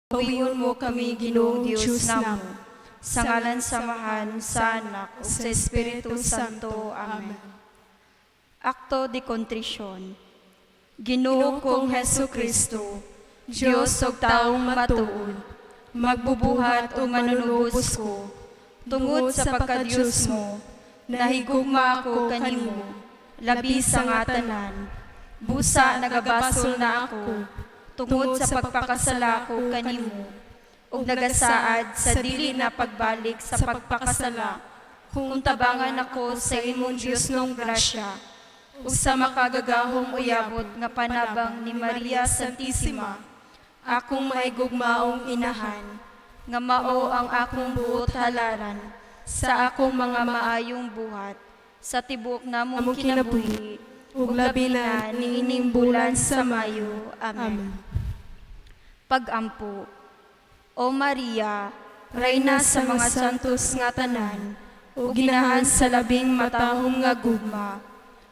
Pawion mo kami, Ginoong Dios namo. Sa ngalan sa Amahan, sa Anak, ug sa Espiritu Santo. Amen. Acto de Contrition. Ginoo kong Hesu Kristo, Dios ug taong matuod, magbubuhat o manunubos ko, tungod sa pagka-Diyos mo, nahigugma ako kanimo, labi sa nga tanan. Busa nagabasol na ako, tungod sa pagpakasala ko kanimo, ug nagasaad sa dili na pagbalik sa pagpakasala, kung tabangan ako sa imong Diosnong grasya, ug sa makagagahom uyabot nga panabang ni Maria Santissima, akong mahigugmaong inahan, nga mao ang akong buot halaran sa akong mga maayong buhat, sa tibuok namong Among kinabuhi, ug labi na niining bulan sa Mayo. Amen. Amen. Pagampo. O Maria, Reyna sa mga santos nga tanan, ug ginahan sa labing matahom nga gugma,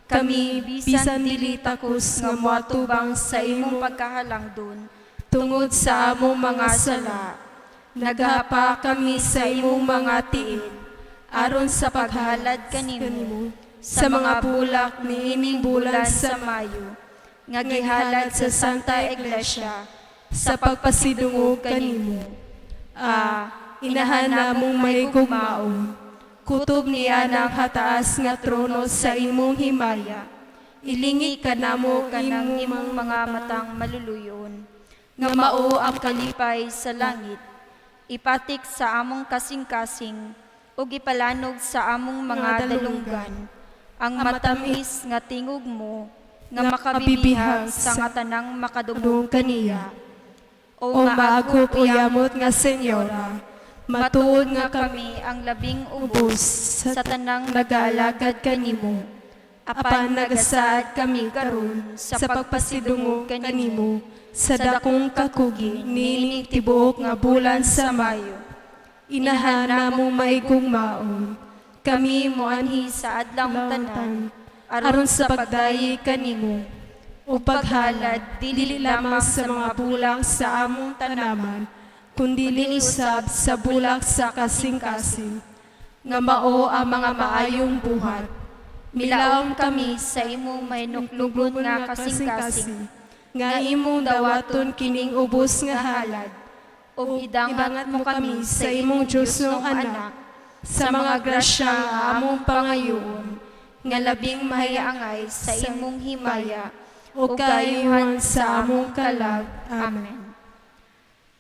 kami bisan dili takos nga moatubang sa imong pagkahalangdon, tungod sa among mga sala, nagahapa kami sa imong mga tiil, aron sa paghalad paghalad kanimo sa mga bulak niining bulan sa Mayo, nga gihalad sa Santa Iglesia sa pagpasidungog kanimo. Ah, inahan namong mahigugmaon, kutob niya ng hataas nga trono sa imong himaya. Ilingi ka namo kanang imong imong mga matang maluluyon, nga mao ang kalipay sa langit, ipatik sa among kasing-kasing, ug ipalanog sa among mga Mga dalunggan, dalunggan, ang ang matamis nga tingog mo, nga nga makabibihag makabibihag sa sa nga tanang makadungog kadungog kaniya. O O maagop maagop o yamot nga senyora, matuod nga kami kami ang labing ubos ubos sa sa tanang nagaalagad kanimo. Apan Apan nagasaad kami karon sa pagpasidungog kanimo sa dakong kakugi niining tibuok nga bulan sa Mayo. Inahan namong mahigugmaon, kami moanhi sa adlawng tanan, aron sa pagdayi kanimo o paghalad dili lamang sa mga bulak sa among tanaman, kundi usab sa bulak sa kasing-kasing, nga mao ang mga maayong buhat. Milaom kami sa imong mahinuklugon nga kasing-kasing, nga imong dawaton kining ubos nga halad, ug idangat mo kami sa imong Diyosnong anak, sa mga grasya nga among pangayoon, nga labing mahiangay sa imong himaya, o kaayuhan sa among kalag. Amen. Amen.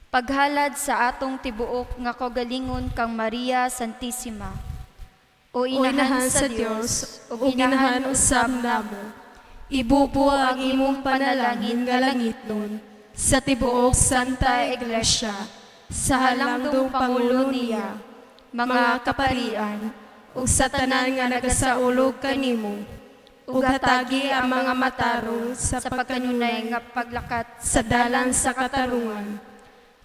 Paghalad sa atong tibuok nga kaugalingon kang Maria Santissima. O O inahan inahan sa sa Dios, Dios, ug o inahan ginahan usab usab namo, namo, ibubo ang imong panalangin nga langitnon sa tibuok Santa Iglesia, sa halangdong Pangulo niya, mga mga kaparian, ug sa tanan nga nagasaulog kanimo, ug hatagi ang mga matarong sa sa pagkanunay pagkanunay nga paglakat sa dalan sa katarungan.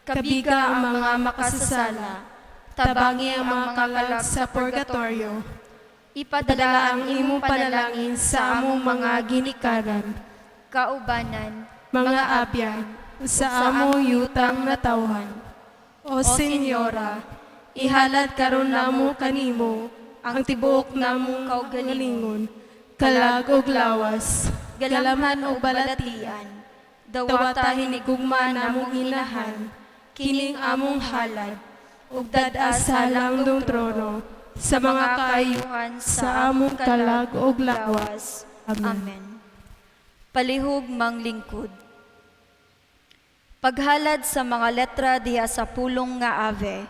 Kabiga ang mga makasasala, tabangi ang mga kalag sa purgatorio, Ipadala padala ang imong panalangin sa among mga ginikanan, kaubanan, mga abyan, sa among yutang natawhan. O Senyora, ihalad karon namo kanimo ang tibuok namong kaugalingon, kalag ug lawas, galamhan ug balatian, dawata hinigugma namong inahan, kining among halad, ug dad-a sa halangdong trono, sa mga kaayuhan sa among kalag ug lawas. Amen. Amen. Palihog manglingkod. Paghalad sa mga letra diha sa pulong nga Ave.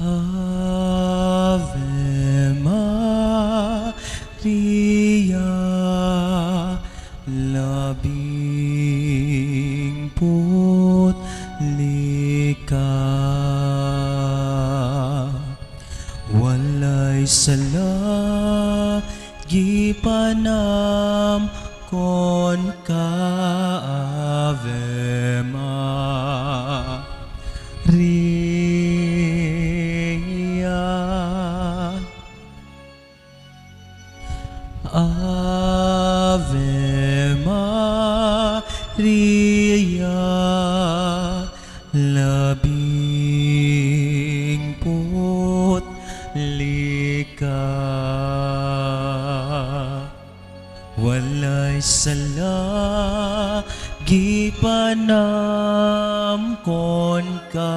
Ave Maria, labing putli ka. Walay sala, gipanam kon ka, Ave Maria. Walay sala gipanamkon ka,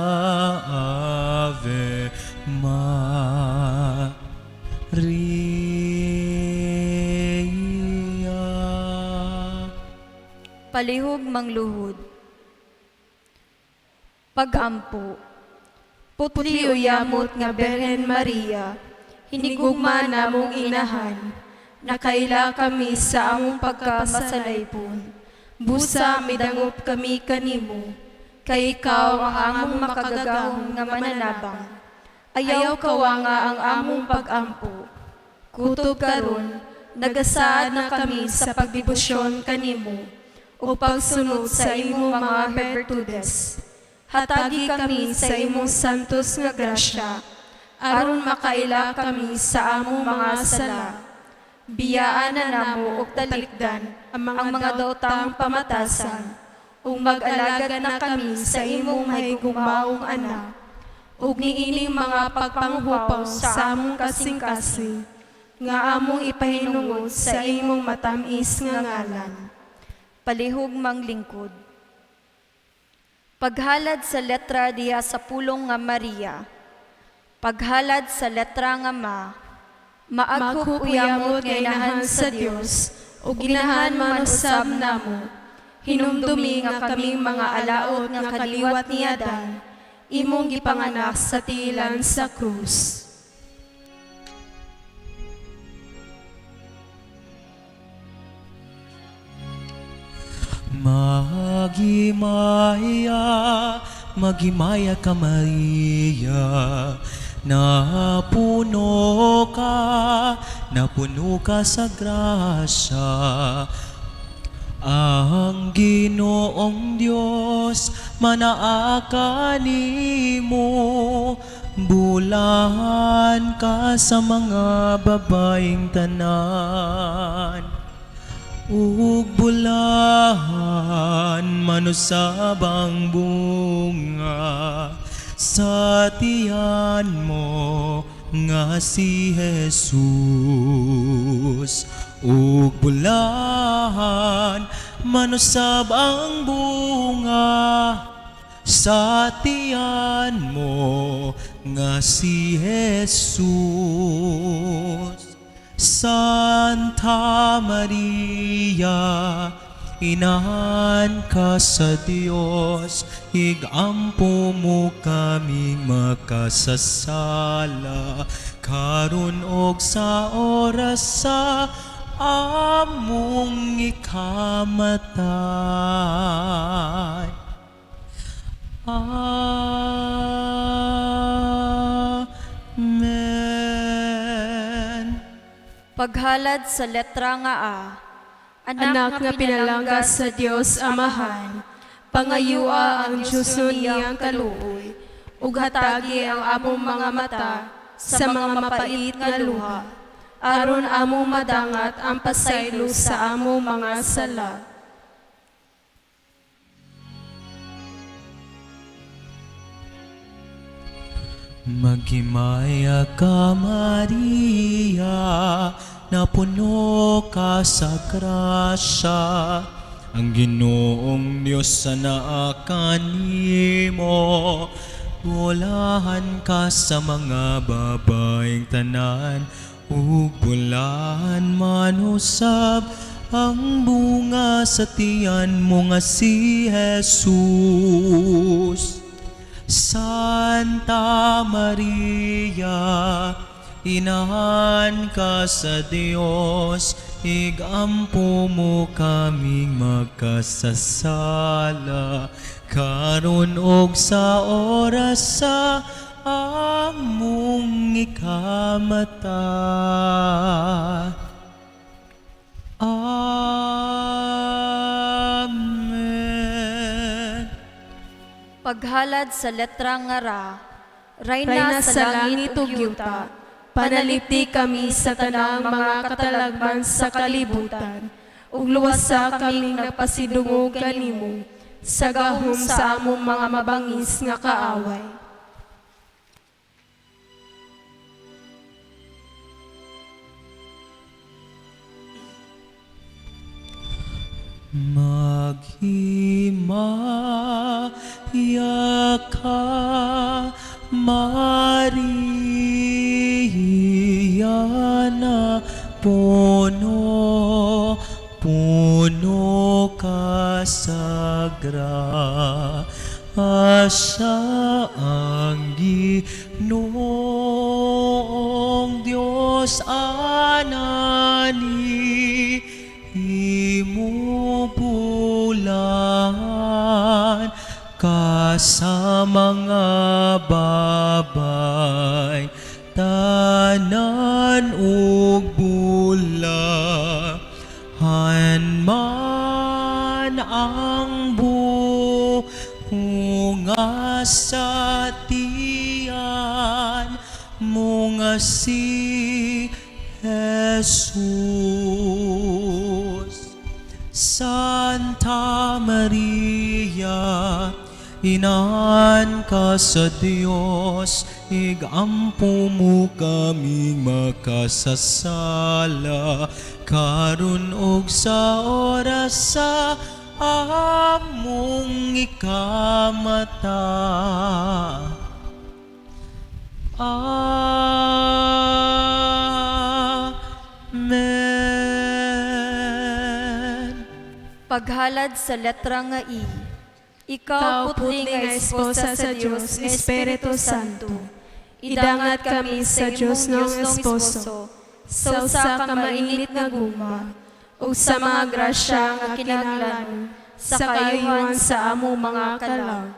Ave Maria. Palihog mangluhod. Pagampo. Putli uyamot nga Birhen Maria, Hinigugma namong inahan, nakaila kami sa among pagkamasalaypon. Busa midangop kami kanimo, kay ikaw ang among makagagahom nga mananabang. Ayaw kawanga ang among pagampo. Kutob karon, nagasaad na kami sa pagdebosyon kanimo o pagsunod sa imong mga bertudes. Hatagi kami sa imong santos nga grasya, aron makaila kami sa among mga sala. Biyaan na namo og talikdan ang mga daotang pamatasan, ug mag-alagad na kami sa imong mahigugmaong anak, ug niining mga pagpanghupaw sa among kasing-kasing, nga among ipahinungod sa imong matamis nga ngalan. Palihog manglingkod. Paghalad sa letra diha sa pulong nga Maria. Paghalad sa letra nga Ma. Maaghop Maaghop uyamot nga inahan sa Dios, ug ginahan man usab namo. Hinumdumi nga kaming mga alaot nga kaliwat ni Adan, imong gipanganak sa tiilan sa krus. Maghimaya, maghimaya ka Maria, napuno ka sa grasya. Ang Ginoong Dios manaa kanimo, bulahan ka sa mga babaeng tanan. Ug bulahan manusab ang bunga sa tiyan mo nga si Jesus. Ug bulahan manusab ang bunga sa tiyan mo nga si Jesus. Santa Maria, inahan ka sa Dios, igampo mo kaming makasasala, karon og sa oras sa among ikamatay. Amen. Paghalad sa letra nga A. Anak nga pinalangga sa Dios Amahan, pangayua ang Diyos niyang kaluoy, ug hatagi ang among mga mata sa mga mapait nga luha, aron among madangat ang pasaylo sa among mga sala. Maghimaya ka, Maria, napuno ka sa grasya. Ang Ginoong Diyos sa naa kanimo, bulahan ka sa mga babaeng tanan, ug bulahan man usab ang bunga sa tiyan mo nga si Jesus. Santa Maria, inahan ka sa Dios, igampo mo kaming magkasasala, karon og sa oras sa among ikamatay. Amen. Paghalad sa letra nga Ra. Rayna, Rayna sa langit ug yuta, panalipti kami sa tanang mga katalagman sa kalibutan, ug luwasa kaming nagpasidungog kanimo sa gahom sa among mga mabangis nga kaaway. Maghimaya ka, Maria, na puno, puno ka sa grasya, ang Ginoong Diyos anani imo, bulahan ka sa mga babaye tanan ug bulahan man ang bunga sa tiyan mo nga si Jesus. Santa Maria, Inahan ka sa Dios, igampo mo kaming makasasala, karon og sa oras sa among ikamatay. Amen. Paghalad sa letra nga I. Ikaw, Ikaw, putli nga esposa sa Dios, nga Espiritu Santo, idangat kami sa Dios ng esposo, sa usa ka mainit nga gugma, ug sa mga grasya nga kinahanglan sa kaayuhan sa among mga kalag.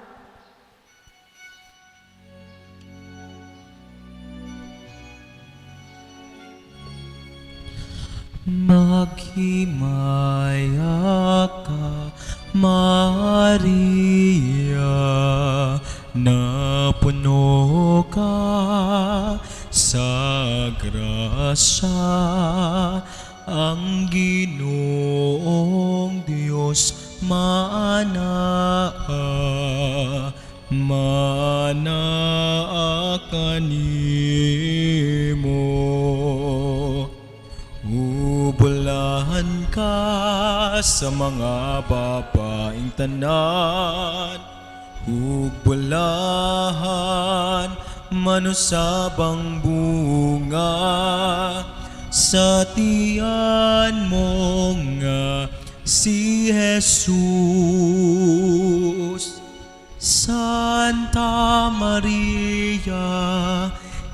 Maghimaya ka, Maria, na puno ka sa grasya, ang Ginoong Diyos maanaa, maanaa kanimo. Ug bulahan ka sa mga babaeng tanan, ug bulahan man usab ang bunga sa tiyan mo nga si Jesus. Santa Maria,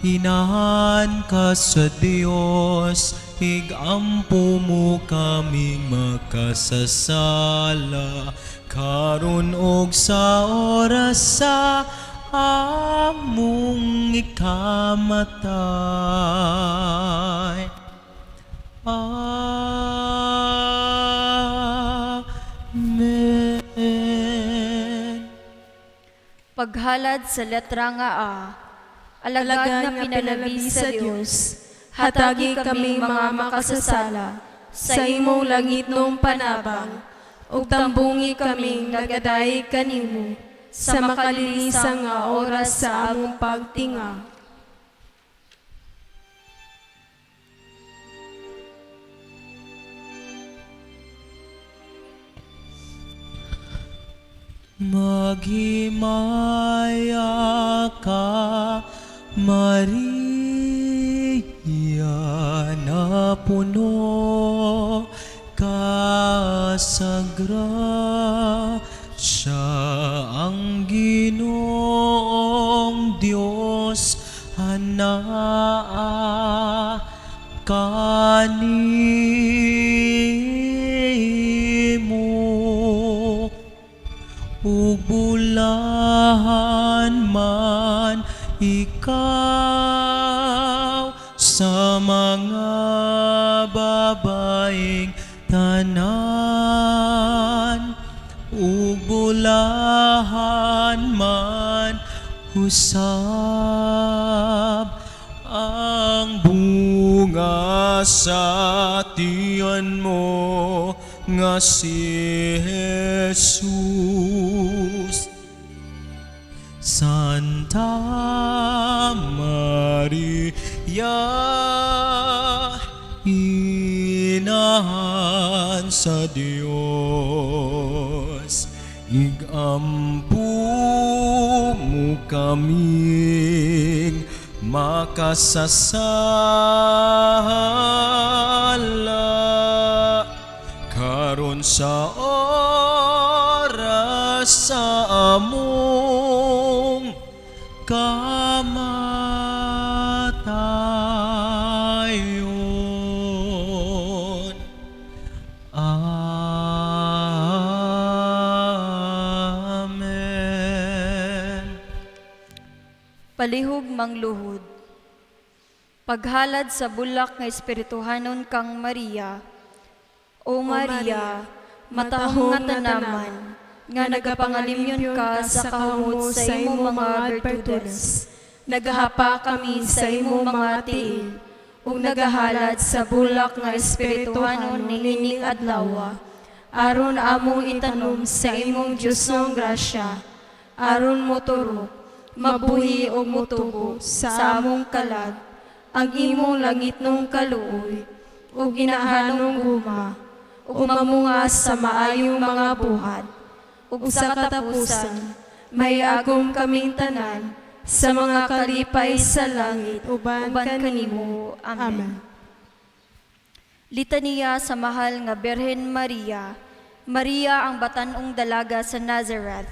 Inahan ka sa Dios, igampo mo kaming makasasala, karon og sa oras sa among ikamatay. Amen. Paghalad sa letra nga A. Alagad Alagad nga nga pinalabi sa Dios, hatagi kami mga makasasala sa imong langitnong panabang, ug tambungi kaming nagadayeg kanimo sa makalinisan nga oras sa among pagtinga. Maghimaya ka, Maria, na puno ka sa grasya, ang Ginoong Diyos anaa kanimo, ug bulahan man ikaw sa mga babaeng tanan, ug bulahan man usab ang bunga sa tiyan mo nga si Jesus. Santa Maria, Inahan sa Dios, Kaming makasasala karon sa oras sa among kamatayon. Amen. Palihog mangluhod. Paghalad sa bulak nga espirituhanon kang Maria. O Maria, matahong nga tanaman, nga nagapangalimyon ka sa kahumot sa imong mga bertudes. Nagahapa kami sa imong mga tiil, ug nagahalad sa bulak nga espirituhanon niining adlaw, aron among itanom sa imong Diyosnong grasya, aron moturok, mabuhi ug motubo sa among kalag, ang imong langitnong kaluoy, ug ginahanong gugma, ug mamunga sa maayong mga buhat, ug sa katapusan, may agom kaming tanan sa mga kalipay sa langit uban uban kanimo. Kanimo. Amen. Amen. Litaniya sa mahal nga Birhen Maria. Maria ang batan-ong dalaga sa Nazareth.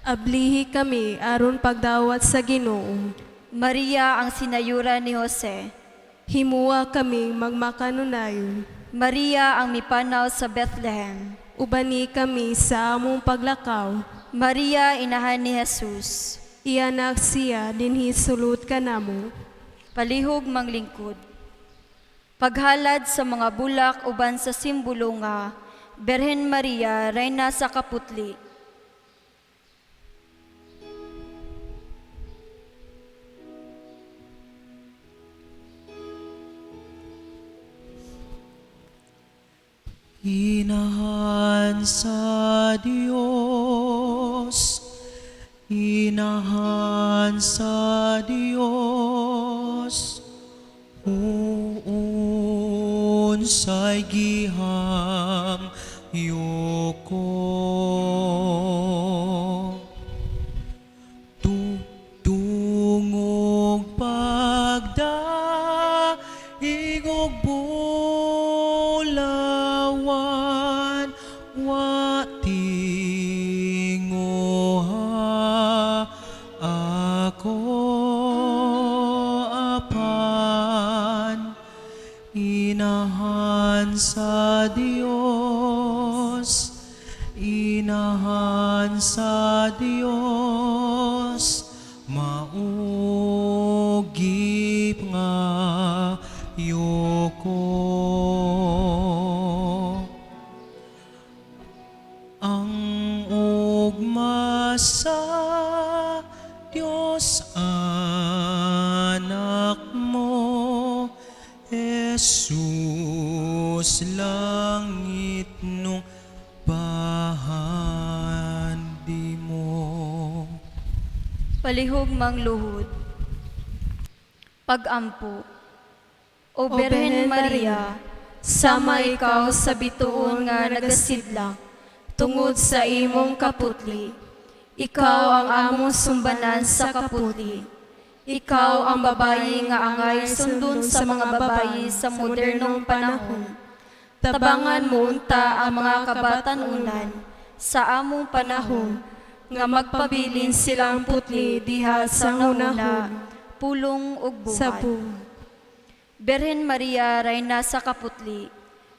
Ablihi kami aron pagdawat sa Ginoo. Maria ang sinayura ni Jose. Himuha kaming magmakanunayon. Maria ang mipanaw sa Bethlehem. Ubani kami sa among paglakaw. Maria inahan ni Jesus. Iyanak siya dinhi sulod kanamo. Palihog manglingkod. Paghalad sa mga bulak uban sa simbolo nga Birhen Maria, Reyna sa Kaputli. Inahan sa Dios, inahan sa Dios, unsay gihang yuko. Tungog pagdaig og bulawan, wa tinguha ako apan inahan sa Dios, inahan sa Dios, maugip nga yuko. Ang ugma sa Diyos anak mo, Jesus, langit nung pahandi mo. Palihog mangluhod. Pagampo. O O Birhen Birhen Maria, Maria, sama sama ikaw ikaw sa sa bituon bituon nga nga nagasidlak, nagasidlak, tungod tungod sa sa imong imong kaputli. kaputli. Ikaw Ikaw ang ang among among sumbanan sumbanan sa sa kaputli. kaputli. Ikaw Ikaw ang ang babayi babayi nga nga angay angay sundon sundon sa sa mga mga babayi babayi sa sa modernong modernong panahon. panahon. Tabangan Tabangan mo mo unta unta ang ang mga mga kabatan-unan kabatan-unan sa among panahon panahon nga nga magpabilin magpabilin silang silang putli putli diha diha sa sa hunahuna, hunahuna pulong ug sa buhat. buhat. Birhen Maria, Reyna sa Kaputli.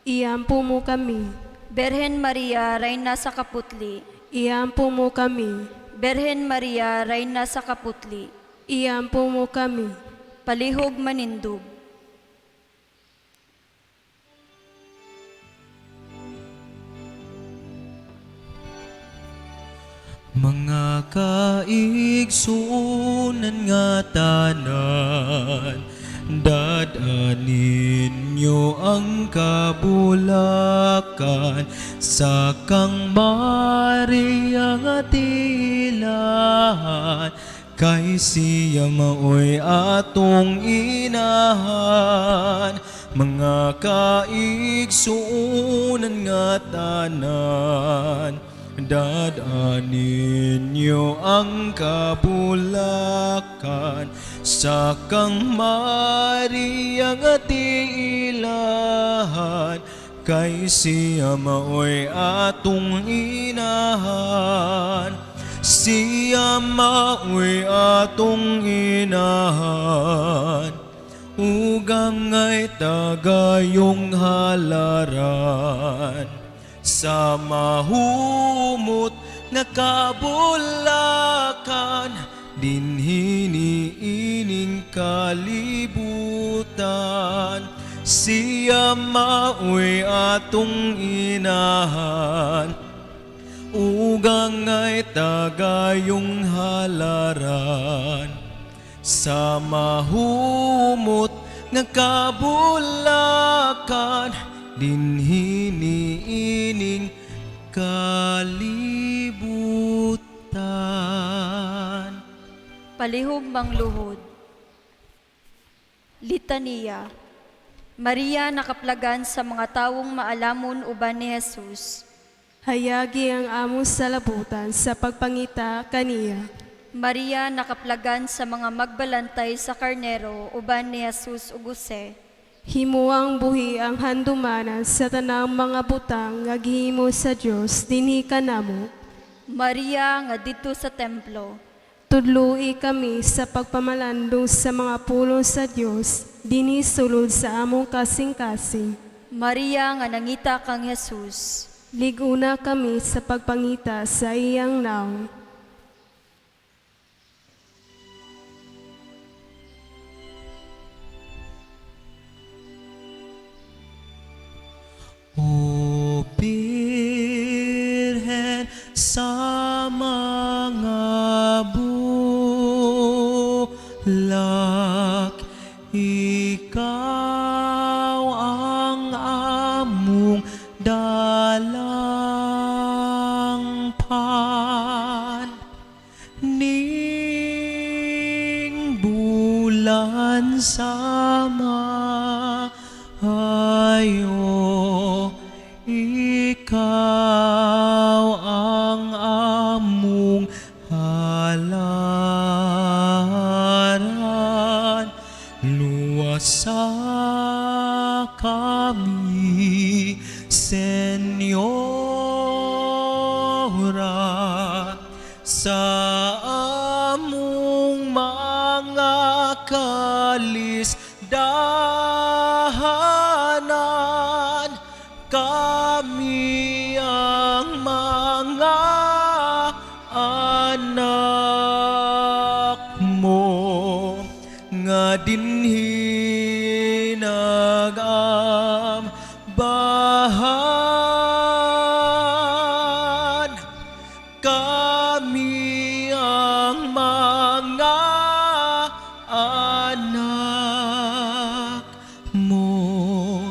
Iampo mo kami. Birhen Maria, Reyna sa Kaputli. Iampo mo kami. Birhen Maria, Reyna sa Kaputli. Iampo mo kami. Palihog manindog. Mga kaigsunan nga tanan, dadanin nyo ang kabulakan sa kang Maria nga tilahan, kay siya maoy atong inahan. Mga kaigsunan nga tanan, Dad-an ninyo ang kabulakan sa kang Maria nga tiilahan, kay siya maoy atong inahan. Siya maoy atong inahan, ugang ay tagayong halaran sa mahumot nga kabulakan, dinhi niining kalibutan. Siya maoy atong inahan, ugang ay tagayong halaran sa mahumot nga kabulakan, dinhi niining kalibutan. Palihog mangluhod. Litaniya. Maria nakaplagan sa mga tawong maalamon uban ni Jesus. Hayagi ang among salabutan sa pagpangita kaniya. Maria nakaplagan sa mga magbalantay sa karnero uban ni Jesus ug Jose. Himuang buhi ang handumanan sa tanang mga butang nga gihimo sa Dios dinhi kanamo. Maria nga didto sa templo. Tudloi kami sa pagpamalandong sa mga pulong sa Dios dinhi sulod sa among kasing-kasing. Maria nga nangita kang Jesus. Liguna kami sa pagpangita sa iyang nawong. O Birhen sa mga bulak, ikaw ang among dalangpan. Ning bulan sa maayo, ikaw ang among halaran. Luwasa kami, Senyora, sa among mga kalisdanan. Kami ang mga anak mo nga dinhi nagambahan. Kami ang mga anak mo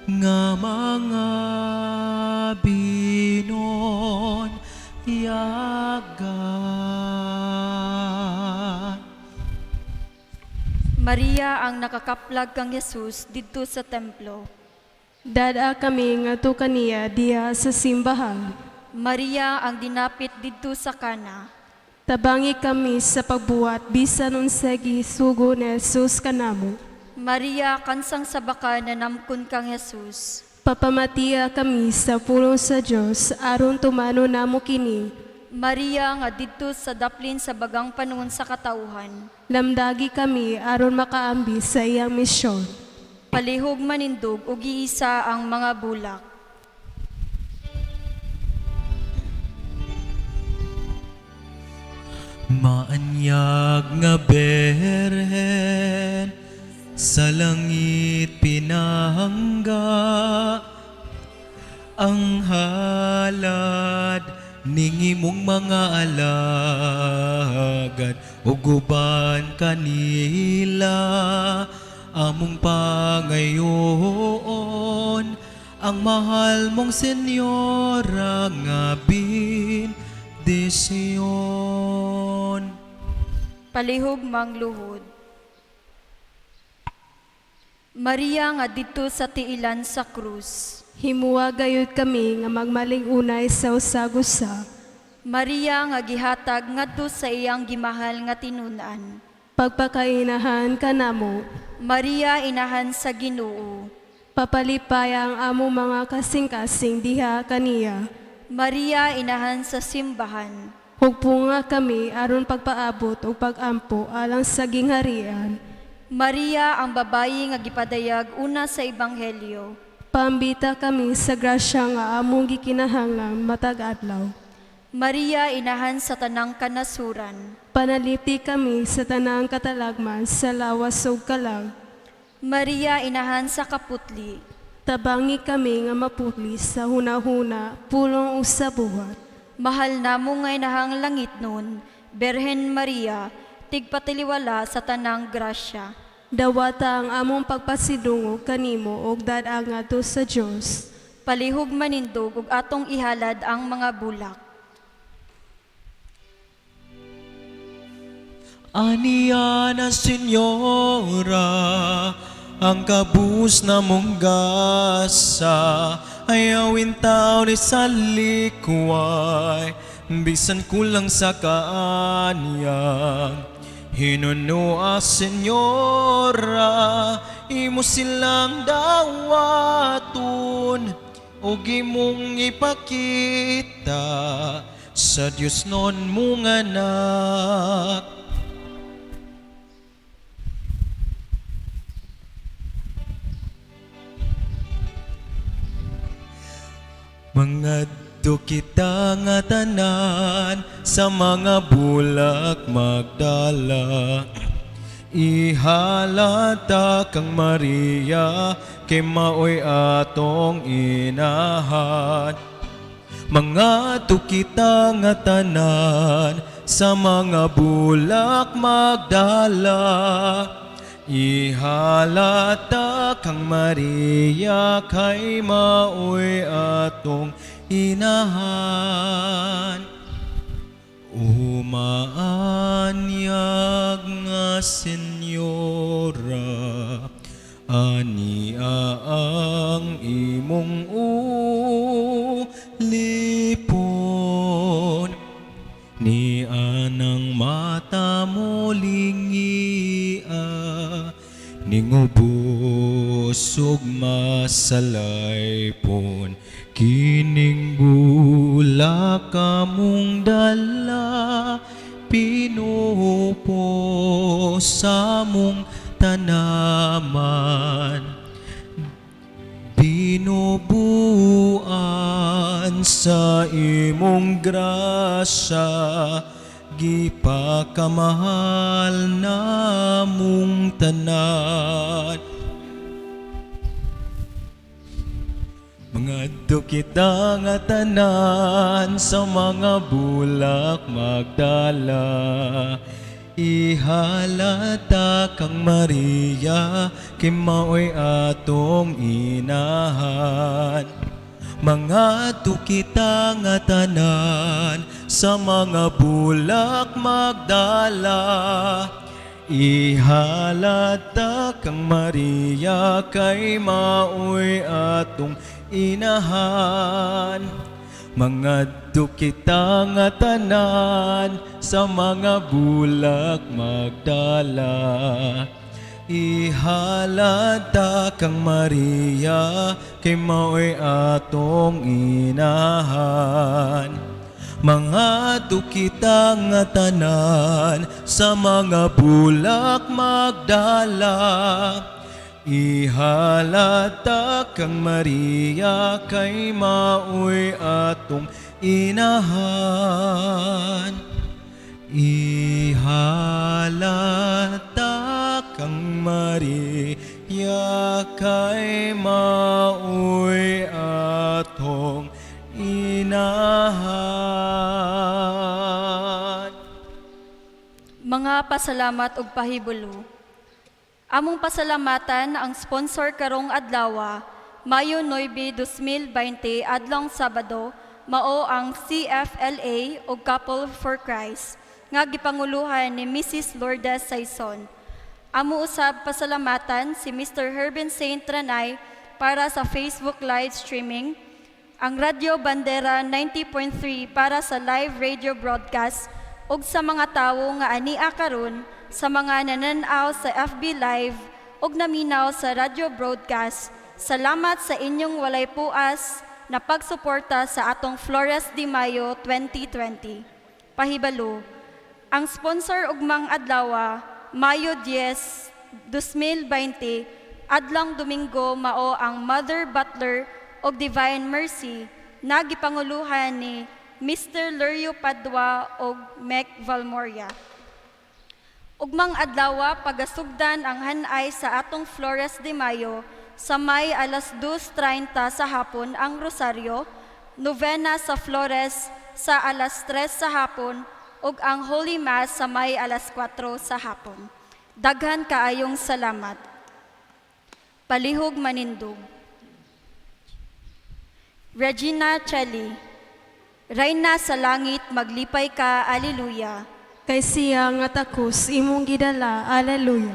nga mga binonyagan. Maria ang nakakaplag kang Jesus didto sa templo. Dad-a kami ngadto kaniya diha sa simbahan. Maria ang dinapit didto sa Kana. Tabangi kami sa pagbuhat bisan unsay gisugo ni Jesus kanamo. Maria kansang sabaka na namkon kang Jesus. Papamatiya kami sa pulong sa Dios aron tumano namo kini. Maria nga didto sa daplin sa bagang panuon sa katawhan. Lamdagi kami aron makaambi sa iyang misyon. Palihog manindog ug giisa ang mga bulak. Maanyag nga berhen sa langit pinangga ang halad ning imong mga alagad ug uban kanila among pangayoon ang mahal mong senyora nga bendisyon. Palihog mangluhod. Maria nga didto sa tiilan sa krus. Himuha gayud kami nga magmalig-unay sa usag-usa. Maria nga gihatag ngadto sa iyang gimahal nga tinun-an. Pagpakainahan kanamo. Maria inahan sa Ginoo. Papalipaya ang among mga kasing-kasing diha kaniya. Maria inahan sa simbahan. Hugpunga kami aron pagpaabot ug pagampo alang sa gingharian. Maria ang babayi nga gipadayag una sa Ebanghelyo. Paambita kami sa grasya nga among gikinahanglan matag adlaw. Maria inahan sa tanang kanasuran. Panalipti kami sa tanang katalagman sa lawas ug kalag. Maria inahan sa kaputli. Tabangi kami nga maputli sa hunahuna, pulong ug sa buhat. Mahal namo nga inahang langitnon, Berhen Maria, tigpatiliwala sa tanang grasya. Dawata ang among pagpasidungog kanimo ug dad-a ngadto sa Dios. Palihog manindog ug atong ihalad ang mga bulak. Aniya na Senyora, ang kabus na mong gasa, ayawin tao ni sa likway, bisan kulang sa kaanyang. Hinunua, Senyora, imo silang dawaton, ug imong ipakita sa Dios non mong anak. Mangadto kita nga tanan sa mga bulak magdala. Ihalata kang Maria kay maoy atong inahan. Mangadto kita nga tanan sa mga bulak magdala. Ihalata kang Maria kay maoy atong inahan. Umaanyag nga Senyora, ania ang imong ulipon. Ni anang mata mo lingia, ningubos ug masalaypon. Kining bulak among dala, pinupo sa among tanaman. Binubuan sa imong grasya, gipakamahal namong tanan. Mangadto kita nga tanan sa mga bulak magdala. Ihalata kang Maria kay maoy atong inahan. Mangadto kita nga tanan sa mga bulak magdala. Ihalata kang Maria kay maoy atong inahan. Mangadto kita nga tanan sa mga bulak magdala. Ihalata kang Maria kay maoy atong inahan. Mangadto kita nga tanan sa mga bulak magdala. Ihalata kang Maria kay maoy atong inahan. Ihalata kang Maria kay maoy atong inahan. Mga pasalamat ug pahibulo. Among pasalamatan ang sponsor karong adlawa, Mayo 9, 2020, adlong Sabado, mao ang CFLA ug Couple for Christ nga gipanguluhan ni Mrs. Lourdes Saison. Amo usab pasalamatan si Mr. Herben Saint Ranay, para sa Facebook live streaming, ang Radyo Bandera 90.3 para sa live radio broadcast ug sa mga tawo nga ania karon sa mga nanan-aw sa FB Live ug naminaw sa radio broadcast. Salamat sa inyong walay puas na pagsuporta sa atong Flores de Mayo 2020. Pahibalo, ang sponsor ugmang adlawa, Mayo 10, 2020, adlang Domingo, mao ang Mother Butler og Divine Mercy na gipanguluhan ni Mr. Lurio Padua og Mec Valmoria. Ugmang adlawa, pagasugdan ang hanay sa atong Flores de Mayo sa may alas 2:30 sa hapon ang Rosaryo, novena sa Flores sa alas 3 sa hapon ug ang Holy Mass sa may alas 4 sa hapon. Daghan kaayong salamat. Palihog manindog. Regina Coeli, Reyna sa langit, maglipay ka, Alleluia. Kay siya nga takos imong gidala, Alleluia.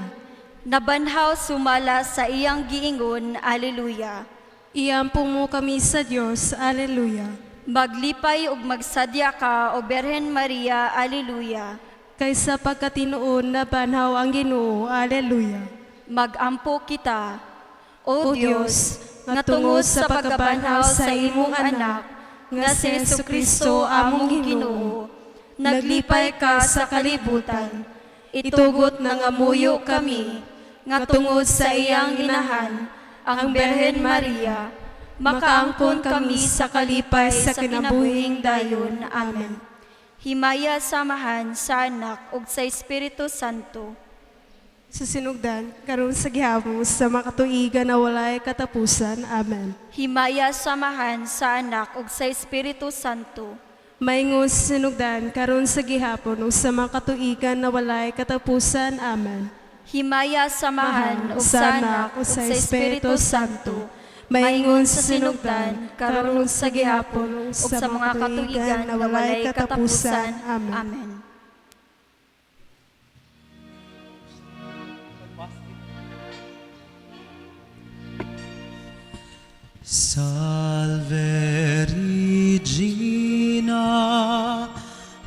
Nabanhaw sumala sa iyang giingon, Alleluia. Iampo mo kami sa Dios, Alleluia. Maglipay ug magsadya ka, O Birhen Maria, Alleluia. Kay sa pagkatinuod nabanhaw ang Ginoo, Alleluia. Magampo kita. O O Dios, Dios, nga tungod sa pagkabanhaw sa imong anak, nga si Jesu-Kristo among Ginoo, naglipay ka sa kalibutan. Itugot nga ngamuyo kami, nga tungod sa iyang inahan, ang Birhen Maria, makaangkon kami sa kalipay sa kinabuhing dayon. Amen. Himaya sa Amahan, sa Anak, ug sa Espiritu Santo. Sa sinugdan, karon sa gihapon, sa makatuigan na walay katapusan. Amen. Himaya sa Amahan, sa Anak, ug sa Espiritu Santo. Maingon sa sinugdan, karon sa gihapon, ug sa makatuigan na walay katapusan. Amen. Himaya sa Amahan, ug sa Anak, ug sa Espiritu Santo. Maingon sa sinugdan, karon sa gihapon, ug ug sa mga katuigan na walay katapusan. Amen. Amen. Salve Regina,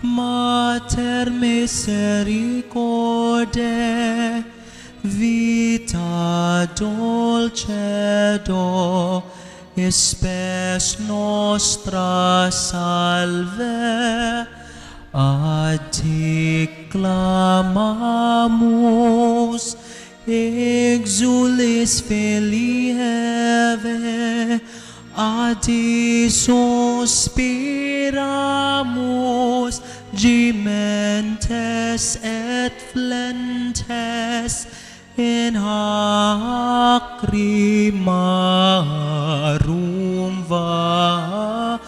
Mater misericordiae, vita dulcedo, spes nostra, salve. Ad te clamamus, exules filii Hevae, ad te suspiramus, gementes et flentes in hac lacrimarum vale.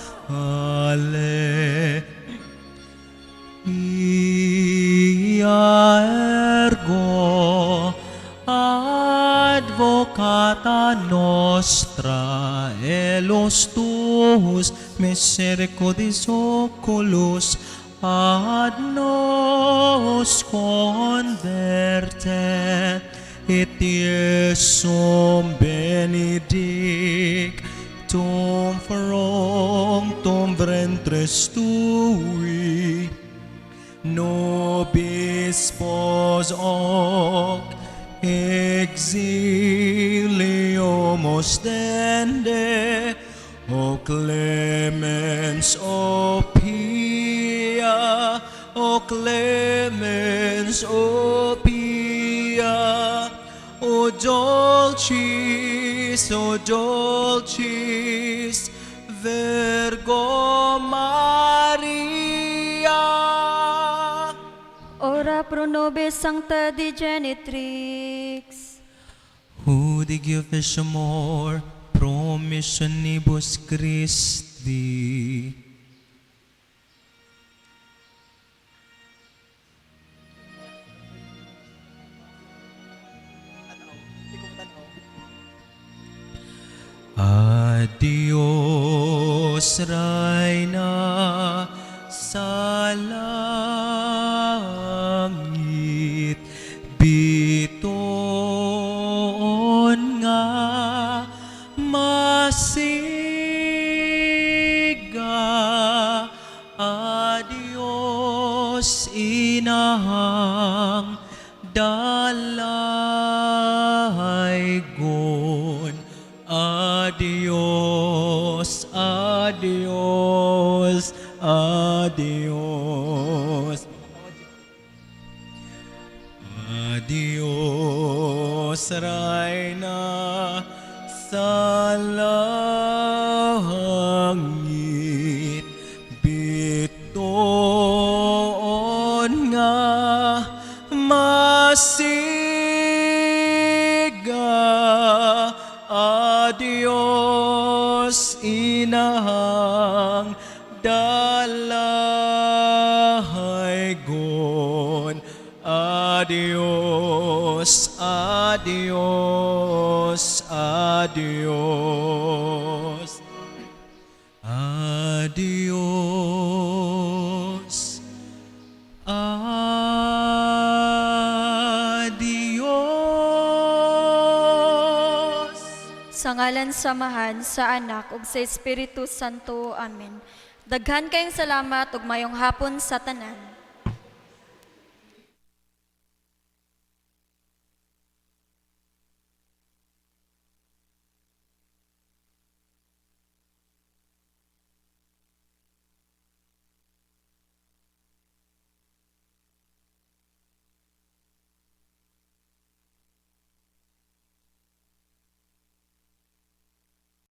Ia ergo advocata nostra, elos tuos misericordis oculos ad nos converte, et Iesum benedic, tum fructum ventris tui, nobis post hoc exilium ostende, O clemens, O pia, O clemens, O pia, O dulcis, O dulcis Virgo Maria. Ora pro nobis Sancta Dei Genitrix. Hodie officiamur promissionibus Christi. Adios, Reyna sa langit, bituon nga masiga. Adios, inahang dalaygon. Adios, adios, adios. Adios, Rayna sa langit, bituon nga masiga. Adios, inahang dalaygon. Adios, adios, adios. Adios. Adios. Sa ngalan sa Amahan, sa Anak, ug sa Espiritu Santo. Amen. Daghan kayong salamat ug mayong hapon sa tanan.